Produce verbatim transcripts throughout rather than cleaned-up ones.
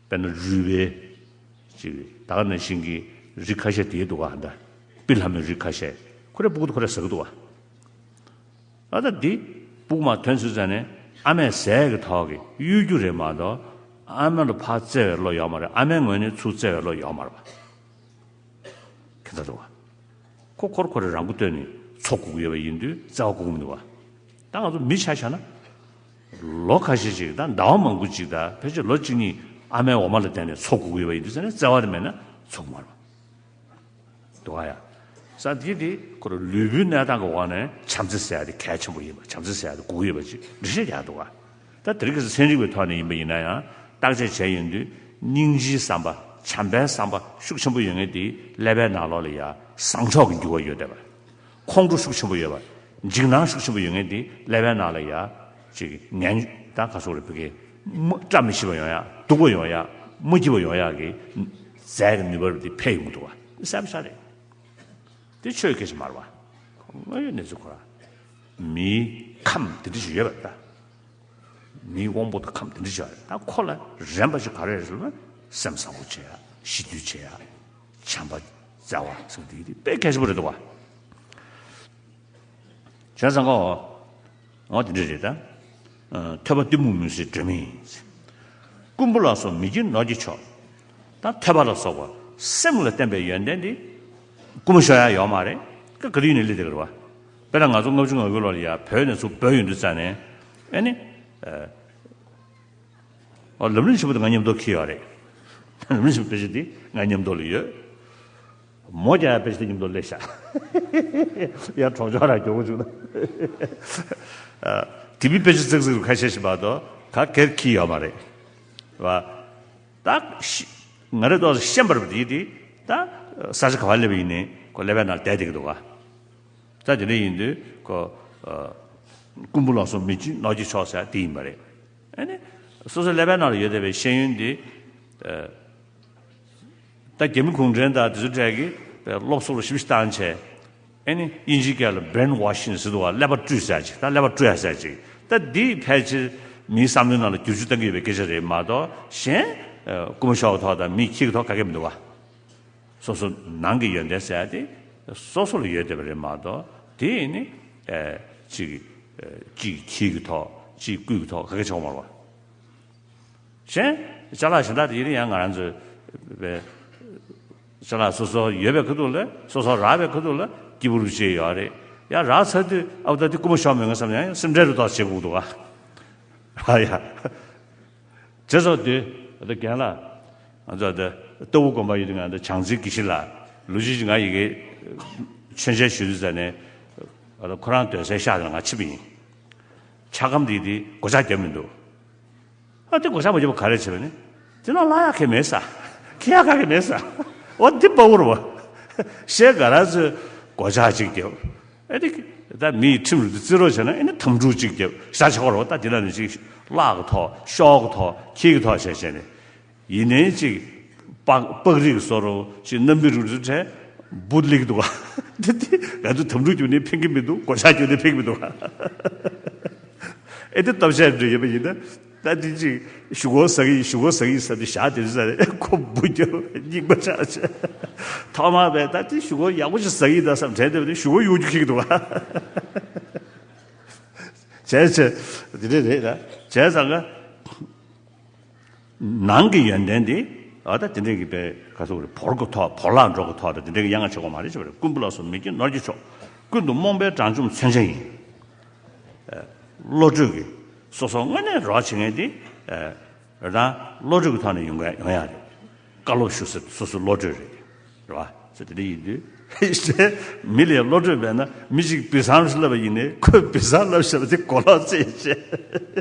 དཔེར་ན་རུས་པའི་ཅིག་ད་ག་ནང་བཞིན་གྱི་རིགས་ཁ་ཤས་དེ་འདུག་ག་ད་པི་ལྷ་མོའི་རིགས་ཁ་ཤས་ཁོ་རེ་སྤུ་གུ་ཁོ་རེ་ཟ་གི་འདུག་ག་ཨ་ད་འདི་སྤུ་གུ་མར་ཐོན་ཚུལ་ཙམ་ནས་ཨ་མས་ཟས་ཀྱི་ཐོག་གི་གཡོ་སྒྱུ་རེད་མ་གཏོགས་ཨ་མ་ལ་ཕར་བརྩེ་བའི་བློ་ཡོད་མ་རེད། ཨ་མའི་ངོས་ནས་ཚུར་བརྩེ་བའི་བློ་ཡོད་མ་རེད་པ། ཁྱད་མཚར་འདུག་ག་ཁོ་ཁོར་ཁོ་རེ་རང་མགོ་བཏོན་ནས་འཚོ་དགོས་ཀྱི་ཡོད་པ་ཡིན་དུས་བརྩེ་བ་དགོས་ཀྱི་མི་འདུག་ག་ད་ང་ཚོ་མི་ཆ་བཞག་ན། ལོ་ཁ་ཤས་ཅིག་ད་ཟླ་བ་མང་པོ་ཅིག་ད་ཕལ་ཆེར་ལོ་གཅིག་གཉིས་ཨ་མའི་འོ་མ་ལ་བརྟེན་ནས་འཚོ་དགོས་ཀྱི་ཡོད་པ་ཡིན་དུས་ཟེར་ན་བརྩེ་བ་དེ་མེད་ན་འཚོ་གི་མ་རེད་པ། འདུག་ག་ཡ། ས་དེ་དེ་ཁོ་རང་ལུས་པོའི་གནས་སྟངས་ཀྱི་འོག་ནས་བྱམས་བརྩེ་ཟེར་ཡ་དེ་གལ་ཆེན་པོ་ཡིན་པ། བྱམས་བརྩེ་ཟེར་ཡ་དེ་དགོས་ཀྱི་ཡོད་པ་ཅིག་འགྲེལ་བཤད་རྒྱག་འདུག་ག་ད་དེ་རིང་ཁ་སང་ཚན་རིག་པའི་ཐོག་ནས་ཡིན་པ་ཡིན་ན་ཡང་བརྟག་དཔྱད་བྱས་ཡོང་དུས་སྙིང་རྗེའི་བསམ་པ་བྱམས་པའི་བསམ་པ་ཤུགས་ཆེན་པོ་ཡོད་མཁན་དེ་ཀླད་པའི་ནང་ལོགས་ལ་ཡ་བཟང་ཕྱོགས་ཀྱི་འགྱུར་བ་ཡོད་བསྡད་པ། ཁོང་ཁྲོ་ཤུགས་ཆེན་པོ་ཡོད་པ། འཇིགས་སྣང་ཤུགས་ཆེན་པོ་ཡོད་མཁན་དེ་ཀླད་པའི་ནང་ལ་ཡ་ཅིག་ངན་ད་ག་སོགས་རེ་བུ་གའི་མ་བཀྲ་མི་ཤིས་པ་ཡོང་ཡ། སྡུག་པ་ཡོང་ཡ། མ་སྐྱིད་པ་ཡོང་ཡ་གི་རྫས་ཀྱི་ནུས་པ་དེ་འཕེལ་ཡོང་གི་འདུག་བ། གསལ་པོ་ཆགས་རེད། དེ་ཆོས་སྐད་ཆ་མ་རེད་བ། དངོས་ཡོད་གནས་ཚུལ་ཁོ་ར། མིའི་ཁམས་དེ་འདྲ་ཞིག་ཡོད་པ་ད། མིའི་དབང་པོ་དང་ཁམས་དེ་འདྲ་ཞིག་ཡོད་རེད། ད་ཁོ་ལ་རན་པ་ཞིག་ག་རེ་རེད་ཟེར་ན་སེམས་བཟང་པོ་བྱེད་ཡ། ཞི་དུལ་བྱེད་ཡ། བྱམས་པ་བརྩེ་བ་ཟེར་དེ་དེ་དཔེ་གལ་ཆེན་པོ་རེད་འདུག་བ། བྱས་ཙང་ཀོ། འོ་དེ་འདྲ་རེད་ད། ཨ། ཐོས་པ་གཏི་མུག་མུན་སེལ་སྒྲོན་མེ་ཡིན། རྐུན་པོ་ལ་སོགས་མི་སྐྱིད་ནོར་གྱི་མཆོག་ད་ཐོས་པ་ལ་སོགས་པ་སེམས་ལ་བརྟེན་པའི་ཡོན་ཏན་འདི་རྐུན་མ་ཤོར་ཡ་ཡོད་མ་རེད། ཀ་ག་དུས་ནས་སླེབས་བསྡད་ཀྱི་རེད་བ། དཔེར་ན་ང་ཚོ་ལྔ་བཅུ་ང་དགུ་ལོ་ལ་ཡ་བོད་ནས་ཚུར་བྲོས་ཡོང་དུས་ཙ་ནས་ཨེ་ནི། ཨ། ཨོ། ལམ་རིམ་ཆེན་པོ་དེ་ང་མཉམ་དུ་འཁྱེར་ཡོད་རེད། ལམ་རིམ་ཆེན་པོ་དཔེ་ཆ་དེ་ང་མཉམ་དུ་ལ་ཡོད། མོ་རྒྱག་ཡ་དཔེ་ཆ་དེ་མཉམ་དུ་སླེབས་ཤག་ཡར་གྲོང་ཆོག་ར་མགྱོགས་པོ་བྱུང་ན། ཨ། དེ་མིན་དཔེ་ཆ་ཙིག་ཙིག་རུ་ཁ་ཤས་ཤིག་བར་དུ་ག་གེར་འཁྱེར་ཡོད་མ་རེད། བ། ད་ཤི། ང་རེ་ཏོག་ཤེས་པར་དེ་དེ་ད་ས་ཆ་ག་བ་སླེབས་པ་ཡིན་ནའི་ཁོ་ཀླད་པའི་ནང་བསྡད་བསྡད་ཀྱི་འདུག་ག་ད་དེ་འདྲ་ཡིན་དུས་ཁོ། ཨ། རྐུན་པོ་ལ་སོགས་མི་སྐྱིད་ནོར་གྱི་མཆོག་ཟེར་དེ་ཡིན་པ་རེད། ཨ་ནི། སོ་སོའི་ཀླད་པའི་ནང་ལ་ཡོད་བསྡད་པའི་ཤེས་ཡོན་དེ། ཨ། ད་རྒྱ་མི་གུང་ཁྲན་དང་དེ་ཚོ་གྲས་ཀྱིས་སློབ་གསོ་ལ་ཞིབ་ཞིབ་བཏང་བྱས། ཨ་ནི་དབྱིན་ཇིའི་སྐད་ལ་brainwashing་ཟེར་འདུག་བ། ཀླད་པ་བཀྲུས་ཟེར་ཅིག་ད་ཀླད་པ་བཀྲུ་ཡ་ཟེར་ཅིག་ད་འདི་ཕལ་ཆེར་མིའི་བསམ་བློའི་ནང་ལ་བསྒྱུར་བཅོས་གཏང་གི་ཡོད་པའི་སྐད་ཆ་རེད་མ་གཏོགས་གཞན། ཨ། རྐུན་མ་ཤོར་བའི་ཐོག་དང་མི་འཁྱེར་གྱི་ཐོག་ག་གེ་མི་འདུག་བ། སོ་སོ་ནང་གི་ཡོན་ཏན་ཟེར་ཡ་དེ་སོ་སོ་ལ་ཡོད་བསྡད་པ་རེད་མ་གཏོགས་དེ་ནི། ཨ། གཅིག་ཨ། གཅིག་འཁྱེར་གྱི་ཐོག་གཅིག་བརྐུས་ཀྱི་ཐོག་ག་གེ་ཆགས་མ་རེད་བ། གཞན། ཅ་ལག་གཞན་དག་དེ་ཡིན་ན་ཡང་ང་རང་ཚོའི་བའི་ཅ་ལག་སོ་སོ་ཡོད་པའི་ཁ་ཐུག་ལ་སོ་སོ་རག་པའི་ཁ་ཐུག་ལ་སྐྱིད་པོ་རུ་བྱས་ཡོད་རེད། ཡང་རག་ཚར་དུས་ཨ་ད་དེ་རྐུན་མ་ཤོར་མེད་ང་བསམ་ཡང་སེམས་ཁྲལ་རུ་ཏོག་བྱེད་དགོས་འདུག་ག་ཨ་ཡ། བྱས་ཙང་དུས་ད་རྒན་ལགས། ང་ཚོ་ད་ལྟ་བུ་དགོན་པ་ཡོད་དུས་ང་ད་བྱང་རྩེའི་དགེ་བཤེས་ལགས་ལོ་རྒྱུས་ང་ཡི་གེ་མཆོད་མཇལ་ཞུ་དུས་ཙ་ནས་ཁོ་རང་སྡོད་སའི་ཤག་དེ་ལ་ང་ཕྱིན་པ་ཡིན། ཆ་སྒམ་དེ་དེ་སྒོ་ལྕགས་བརྒྱབ་མི་འདུག་ཨ་དེ་སྒོ་ལྕགས་མ་བརྒྱབ་པ་ག་རེ་བྱས་པ་ནི། དེ་ནང་བླང་ཡག་གི་མེད་ས། འཁྱེར་ཡག་ག་གི་མེད་ས། འོ་འདི་དཔའ་བོ་རེད་བ། གཞན་ག་ར་ཚོས་སྒོ་ལྕགས་གཅིག་བརྒྱབ། ཨ་དེ་ད་མི་ཡི་ཁྲིམས་རུ་དེ་བརྩི་རོགས་བྱས་ན་ཨ་ནི་དམ་ཕྲུག་གཅིག་བརྒྱབ་ཤ་ཆགས་རོགས་ད་དེ་ལ་ནི་ཅིག་གླག་གི་ཐོག་ཤོག་གི་ཐོག་ཁྱི་གི་ཐོག་བྱས་བྱས་ནས། ཡིན་ནའི་ཅིག་པགས་པགས་རིགས་བཟོ་རོགས་ཅིག་རྣམ་སྨིན་རུ་དེ་ཚོ་འབུ་ལིག་འདུག་ག་དེ་དེ་ང་ཚོ་དམ་ཕྲུག་རྒྱུག་ནས་ཕན་གི་མི་འདུག་སྒོ་ལྕགས་རྒྱུག་ནས་ཕན་གི་མི་འདུག་ག་ཨེ་དེ་སྟོབས་ཆེན་འདྲ་ཡོད་པ་ཡིན་ན། ད་དེ་ཅིག་ཞུ་སྒོ་ཟ་གི་ཡིན་ཞུ་སྒོ་ཟ་གི་ཡིན་ཟེར་ཏེ་བཞག་དེ་ཚོ་ཟ་རེད་ཁོ་འབུ་རྒྱབ་སྙིང་པ་ཆགས་ཆེ། ཐོག་མར་བས་ད་དེ་ཞུ་སྒོ་ཡག་པོ་ཞིག་ཟ་གི་ཡིན་ད་བསམ་དྲན་བསྡད་པ་དེ་ཞུ་སྒོ་གཡོ་སྒྱུ་ཁྱེར་གི་འདུག་ག་བྱས་ཚེ་དེ་འདྲ་རེད་ད་བྱས་ཙང་ག་ནང་གི་ཡོན་ཏན་འདི་ཨ་ད་དེ་འདྲས་ཀྱི་པའི་ག་ཚོད་རེད་བོར་གི་ཐོག་བོར་བརླག་འགྲོ་གི་ཐོག་ད་དེ་འདྲས་ཀྱི་གཡང་ང་ཆེ་གོ་མ་རེད་ཅེས་པ་རེད། རྐུན་པོ་ལ་སོགས་མི་སྐྱིད་ནོར་གྱི་མཆོག་ཀུན་ཏུ་རྨོངས་པའི་དགྲ་བཅོམ་མཚོན་ཆ་ཡིན། བློ་གྲོས་ཀྱི་སོ་སོ་དངོས་གནས་རོགས་བྱེད་མཁན་འདི་རང་བློ་གྲོས་ཀྱི་ཐོག་ནས་ཡོང་ག་ཡོང་ཡ་རེད། བཀའ་སློབ་ཞུ་ཟེར་སོ་སོའི་བློ་གྲོས་རེད། རེད་བ། ཟེར་དེ་འདྲ་ཡིན་དུས། མི་ལ་བློ་གྲོས་མེད་ན་མི་ཞིག་བུད་སོང་ཞེས་ལབ་པ་ཡིན་ནའི་ཁོས་བུད་སོང་ལབ་བཞག་པ་དེ་གོ་ལོག་རྩེད་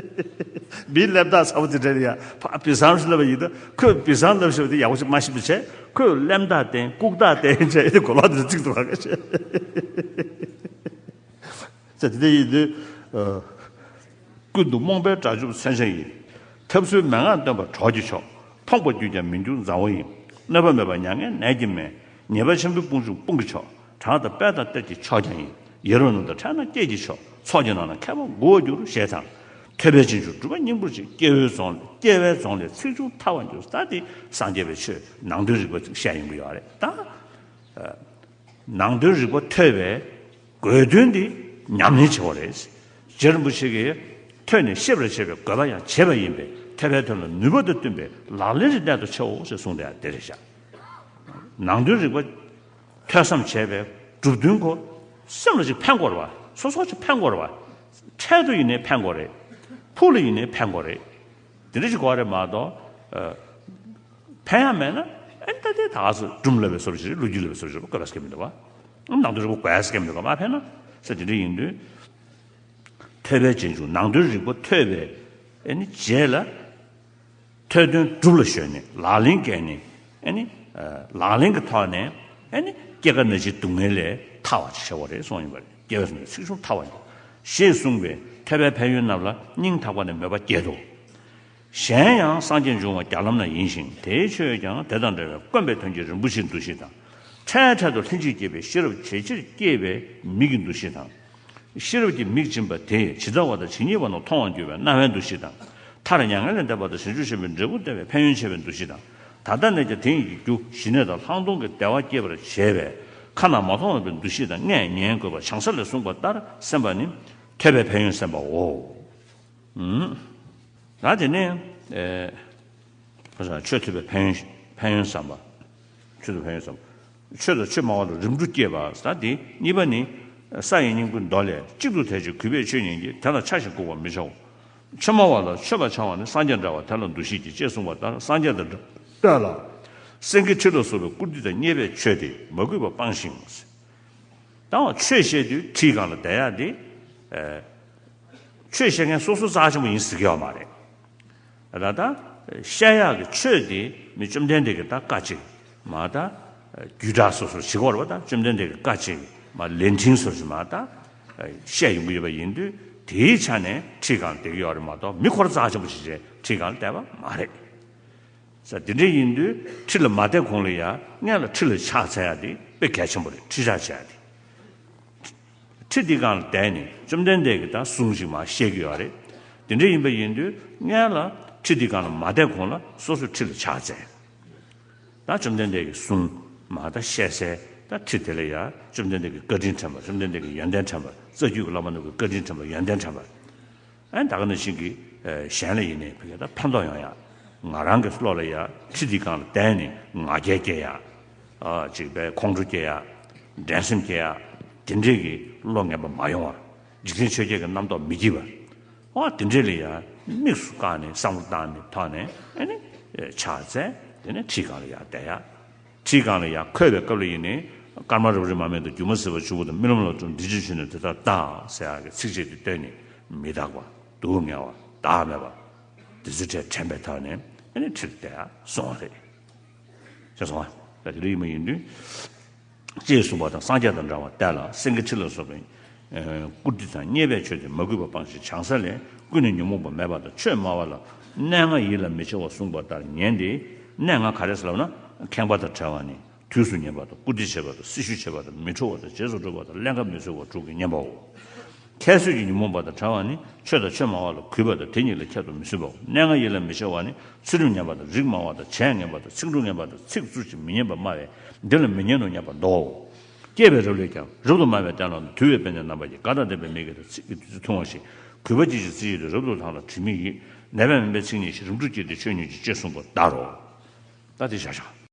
བྱེད། མིའི་སླེབས་སྟངས་ཚ་པོ་དེ་འདྲ་ཡ་ཕར་བུད་སོང་ཞེས་ལབ་པ་ཡིན་ན་ཁོས་བུད་སོང་ལབ་བཞག་པ་དེ་ཡག་པོ་ཞིག་མ་ཤེས་པ་བྱས་ཁོས་སླེབས་སྟངས་བསྟན་ལྐུགས་སྟངས་བསྟན་བྱས་དེ་གོ་ལོག་དེ་འདྲ་རྩེད་འདུག་ག་བྱས། ཟེར་དེ་འདྲ་ཡིན་དུས། ཨ། ཀུན་ཏུ་རྨོངས་པའི་དགྲ་བཅོམ་མཚོན་ཆ་ཡིན། ཐབས་ཚུལ་མན་ངག་སྟོན་པ་གྲོགས་ཀྱི་མཆོག་ཕོངས་པ་བརྒྱུད་ཀྱང་མི་འགྱུར་མཛའ་བོ་ཡིན། གནོད་པ་མེད་པ་མྱ་ངན་ནད་ཀྱི་སྨན། ཉེས་པ་ཆེན་པོའི་དཔུང་འཇོམས་དཔུང་གི་མཆོག་གྲངས་དང་དཔེ་དང་གཏེར་གྱི་མཆོག་ཀྱང་ཡིན། ཡ་རབས་ནང་དུ་འཕྲད་ན་སྐྱེས་ཀྱི་མཆོག་ཚོགས་ཀྱི་ནང་ན་མཁས་པ་མགོ་བོར་འགྱུར་ཞེས་དང་། ཐོས་པས་རྗེས་འཇུག་གྲུབ་པ་སྙིང་པོར་བྱེད། སྐྱེ་བོའི་རྫོང་སྐྱེ་བའི་རྫོང་ལས་ཚེགས་ཆུང་ཐར་བར་འགྱུར། ད་དེ་སངས་རྒྱས་པའི་ཆོས་ནང་དོན་རིག་པ་ཅིག་བཤད་ཡོང་གི་ཡོད་རེད་ད། ནང་དོན་རིག་པ་ཐོས་པའི་དགོས་དོན་འདི་ཉམས་ལེན་བྱེད་པ་རེད། རྗེ་རིན་པོ་ཆེ་གིས་ཐོས་ནས་ཤེས་པར་བྱེད་པའི་དགོས་པ་ཡང་བྱེད་པ་ཡིན་པས། ཐོས་པའི་དོན་ལ་ནུས་པ་དང་བསྟུན་པའི་ལག་ལེན་རེ་གནད་དུ་ཆེའོ་ཞེས་གསུངས་དེ་ཡང་དེ་རེད་ཤག་ནང་དོན་རིག་པ་ཐོས་བསམ་བྱས་པའི་གྲུབ་དོན་ཁོ་སེམས་ལ་ཅིག་ཕན་དགོས་རེད་བ། སོ་སོ་ཅིག་ཕན་དགོས་རེད་བ། འཕྲལ་དུ་ཡིན་ནའི་ཕན་དགོས་རེད། ཕུགས་ལ་ཡིན་ནའི་ཕན་དགོས་རེད། དེ་འདྲ་ཅིག་དགོས་རེད་མ་གཏོགས། ཕན་ཡང་མེད་ན་ཨེ་ད་དེ་ད་ག་སེ་སྒྲུང་ལབ་པའི་བཟོ་འདྲ་ཞིག་རེད། ལོ་རྒྱུས་ལབ་པའི་བཟོ་འདྲ་ཞིག་རེད། དགོས་པ་སྐད་མི་འདུག་བ། ནང་དོན་རིག་པ་དགོས་ཡ་སྐད་མི་འདུག་ག་མ་ཕན་ན་ས་དེ་འདྲ་ཡིན་དུས། ཐོས་པས་རྗེས་འཇུག་ནང་དོན་རིག་པ་ཐོས་པའི་ཨེ་ནི་རྗེས་ལ། ཐོས་དོན་སྒྲུབ་ལ་གཞོལ་ནས་ལག་ལེན་བཀལ་ནས་ཨེ་ནི། ལག་ལེན་གྱི་ཐོག་ནས་ཨེ་ནི་སྐྱེ་རྒ་ན་འཆིའི་སྡུག་བསྔལ་ལས་ཐར་བ་ཅིག་བྱ་བ་རེད་གསུངས་ཡོད་པ་རེད། སྐྱེ་བའི་ཚེགས་ཆུང་ཐར་བ་ཡིན། ཞེས་གསུངས་པས་ཐོས་པའི་ཕན་ཡོན་རྣམས་ལ་སྙིང་ཐག་པ་ནས་མོས་པ་བསྐྱེད་དོ། གཞན་ཡང་སངས་རྒྱས་འབྱུང་བ་བརྒྱ་ལམ་ན་ཡིན་ཞིང་། དེའི་ཆོས་ཀྱང་དེ་དང་འདྲ་བའི་དཀོན་པའི་དོན་གྱི་རིན་པོ་ཆེའི་འདུ་ཤེས་དང་། འཕྲལ་འཕྲལ་དུ་ལྷན་ཅིག་སྐྱེས་པའི་ཤེས་རབ་ཇེ་ཆེར་སྐྱེས་པའི་མིག་གི་འདུ་ཤེས་དང་། ཤེས་རབ་ཀྱི་མིག་སྦྱིན་པ་དེས་ཇི་ལྟ་བ་དང་ཇི་སྙེད་པ་རྣམས་མཐོང་བར་འགྱུར་བའི་རྣ་བའི་འདུ་ཤེས་དང་། མཐར་མྱ་ངན་ལས་འདས་པ་དང་བྱང་ཆུབ་ཤེས་པའི་འབྲས་བུ་སྟེར་བའི་ཕན་ཡོན་ཆེ་བའི་འདུ་ཤེས་དང་། ད་ལྟ་ནས་ཀྱང་དེ་ཉིད་ཀྱི་རྒྱུ་ཞི་གནས་དང་ལྷག་མཐོང་གི་བདེ་བ་སྐྱེད་པར་བྱེད་པའི་ཁ་ན་མ་ཐོ་བའི་འདུ་ཤེས་དང་། ལྔས་ཉན་དགོས་པ་བྱང་ས་ལས་གསུངས་པ་ལྟར་སེམས་པ་ནི་ཐོས་པའི་ཕན་ཡོན་སེམས་པའོ། ད་དེ་ནས་ཆོས་ཐོས་པའི་ཕན་ཡོན་ཕན་ཡོན་བསམ་པ། ཆོས་ཐོས་ཕན་ཡོན་བསམ་པ། ཆོས་དང་ཆོས་སྨྲ་བ་ལ་རིམ་གྲོ་བསྐྱེད་པ། ད་དེ་གཉིས་པ་ནི། ས་ཡི་སྙིང་པོའི་མདོ་ལས། གཅིག་ཏུ་དད་ཅིང་གུས་པས་ཆོས་ཉན་གྱི། དེ་ལ་ཆགས་ཤིང་བཀུར་བར་མི་བྱའོ། ཆོས་སྨྲ་བ་ལ་མཆོད་པ་འཆང་བ་ནི་སངས་རྒྱས་འདྲ་བ་དེ་ལ་འདུ་ཤེས་ཀྱིས་ཅེས་གསུངས་པ་ལྟར་སངས་རྒྱས་དང་འདྲ་ལ། སེང་གེ་ཁྲི་ལ་སོགས་པའི་བཀུར་སྟི་དང་བསྙེན་པའི་ཆོས་དེ་མ་གུས་པ་སྤངས་ཤིང་། ད་ཆོས་བཤད་དུས་ཁྲིའི་སྒང་ལ་བསྡད་ཡ་དེ། ཆོས་བཤད་མཁན་སོ་སོ་རྩ་ཆེན་པོ་ཡིན་ཟེར་གྱི་ཡོད་མ་རེད། ད་ལྟ་བཤད་ཡག་གི་ཆོས་དེ་མི་བཅོམ་ལྡན་འདས་ཀྱི་ད་བཀའ་གཅིག་མ་ད་རྒྱུད་གྲྭ་སོ་སོར་བྱེད་དགོས་རེད་པ། ད་བཅོམ་ལྡན་འདས་ཀྱི་བཀའ་གཅིག་མ་ལས་འཕྲིན་སོ་སོར་མ་ད་བཤད་ཡོང་གི་ཡོད་པ་ཡིན་དུས། དེའི་ཆ་ནས་ཁྲིའི་སྒང་བསྡད་ཀྱི་ཡོད་རེད་མ་གཏོགས། མི་ཁོ་རང་རྩ་ཆེན་པོ་ཞིག་བྱས་ཁྲིའི་སྒང་ལ་བསྡད་པ་མ་རེད། ས་དེ་འདྲ་ཡིན་དུས་ཁྲི་ལ་མ་བསྡད་གོང་ལ་ཡ་སྔོན་ལ་ཁྲི་ལ་ཕྱག་འཚལ་ཡ་དེ་དཔེ་གལ་ཆེན་པོ་རེད། ཁྲི་ཕྱག་འཚལ་ཡ་དེ། ཁྲི་འདི་སྒང་ལ་བསྡད་ནས་བཅོམ་ལྡན་འདས་ཀྱི་ད་གསུང་ཞིག་མར་བཤད་ཀྱི་ཡོད་རེད། དེ་འདྲ་ཡིན་པ་ཡིན་དུས་སྔོན་ལ་ཁྲི་འདི་སྒང་ལ་མ་བསྡད་གོང་ལ་སོ་སོས་ཁྲི་ལ་ཕྱག་འཚལ། ད་བཅོམ་ལྡན་འདས་ཀྱི་གསུང་མར་ད་བཤད་སའི་ད་ཁྲི་དེ་ལ་ཡ་བཅོམ་ལྡན་འདས་ཀྱི་བཀའ་དྲིན་དྲན་པ། བཅོམ་ལྡན་འདས་ཀྱི་ཡོན་ཏན་དྲན་པ། རྩ་རྒྱུད་ཀྱི་བླ་མ་རྣམས་ཀྱི་བཀའ་དྲིན་དྲན་པ། ཡོན་ཏན་དྲན་པ། ཨ་ནི་ད་ག་ནང་བཞིན་གྱི་གཞན་ལ་ཡིན་ནའི་ཕ་གི་ད་ཕན་ཐོགས་ཡོང་ཡ། ང་རང་གི་བློ་ལ་ཡ་ཁྲི་འདི་སྒང་ལ་བསྡད་ནས་ང་རྒྱལ་སྐྱེ་ཡ། ཨ་ཅིག་པའི་ཁོང་ཁྲོ་སྐྱེ་ཡ། འགྲན་སེམས་སྐྱེ་ཡ། དེ་འདྲས་ཀྱི་བློ་ངན་པ་མ་ཡོང་བ། འཇིག་རྟེན་ཆོས་བརྒྱད་ཀྱི་རྣམ་རྟོག་མི་སྐྱེ་བ། ཨ་དེ་འདྲས་ལ་ཡ་དམིགས་སུ་བཀར་ནས་བསམ་བློ་བཏང་ནས་ཐོག་ནས་ཨ་ནི་ཕྱག་འཚལ། དེ་ནས་ཁྲིའི་སྒང་ལ་ཡ་བསྡད་ཡ། ཁྲིའི་སྒང་ལ་ཡ་འཁོད་པའི་སྐབས་ལ་ཡིན་ནའི་སྐར་མ་རབ་རིབ་མ་སྨིན་དང་སྒྱུ་མ་ཟིལ་པ་ཆུ་བུར་དང་རྨི་ལམ་ལ་སོགས་འདི་ཕྱིར་ཞུ་ནས་དེ་ལྟར་བལྟ་ཟེར་ཡག་གི་ཚིགས་བཅད་དེ་བཏོན་ནས་མི་རྟག་པ། སྡུག་བསྔལ་བ། བདག་མེད་པ། དེ་ཚོའི་གྲས་དྲན་པའི་ཐོག་ནས་ཨ་ནི་ཁྲིར་བསྡད་ཡག་གསུངས་པ་རེད། ཤེས་སོང་ང་། ད་དེ་འདྲ་ཡིན་པ་ཡིན་དུས། ཅེས་གསུངས་པ་དང་། སངས་རྒྱས་དང་འདྲ་བ་དེ་ལ་སེང་གེ་ཁྲི་ལ་སོགས་པའི་བཀུར་སྟི་དང་བསྙེན་པའི་ཆོས་དེ་མ་གུས་པ་སྤངས་ཤིང་། བྱང་ས་ལས་ཀུན་ནས་ཉོན་མོངས་པ་མེད་པ་དང་། ཆོས་སྨྲ་བ་ལ་གནས་ལྔ་ཡིད་ལ་མི་བྱེད་པར་གསུངས་པ་ལྟར་ཉན་ཏེ། གནས་ལྔ་ག་རེ་ཟེར་ལབ་ན། ཁེངས་པ་དང་བྲལ་བ་ནི། དུས་སུ་ཉན་པ་དང་། བཀུར་སྟི་བྱེད་པ་དང་། སྲི་ཞུ་བྱེད་པ་དང་། མི་ཁྲོ་བ་དང་། རྗེས་སུ་འགྲོ་བ་དང་། ཀླན་ཀ་མི་བཟོད་པ་དྲུག་གིས་ཉེན་པའོ། ཁྱད་གསོད་ཀྱི་ཉོན་མོངས་པ་དང་བྲལ་བ་ནི། ཆོས་དང་ཆོས་སྨྲ་བ་ལ་གུས་པ་དང་། དེ་ཉིད་ལ་ཁྱད་དུ་མི་གསོད་པའོ། གནས་ལྔ་ཡིད་ལ་མི་བྱེད་པ་ནི། ཚུལ་ཁྲིམས་ངན་པ་དང་། རིགས་དམའ་བ་དང་། བྱས་ངན་པ་དང་། ཚིག་འབྲུ་ངན་པ་དང་། ཚིག་རྩུབ་ཅིང་མི་སྙན་པ་སྨྲ་བས་འདི་ལ་མི་ཉན་ནོ་སྙམ་པ་མདོའོ། སྐྱེས་པའི་རབས་ལས་ཀྱང་རབ་ཏུ་དམའ་བའི་སྟན་ལ་དུལ་བའི་དཔེ་ནི་རྣམ་པར་རྒྱལ། དགའ་དང་ལྡན་པའི་མིག་གིས་ཚིག་གི་བདུད་རྩི་འཐུང་བ་བཞིན། གུས་པ་ཅན་གྱི་རྩེ་ཡིས་ཏེ་རབ་ཏུ་དང་ལ་དྲི་མེད་ཡིད། ནད་པས་སྨན་པའི་ཚིག་ཉན་ཞིང་། རིམ་གྲོ་བསྐྱེད་དེ་ཆོས་ཉོན་ཅིག་ཅེས་གསུངས་པ་ལྟར་རོ། ད་དེ་བཞག་བཞག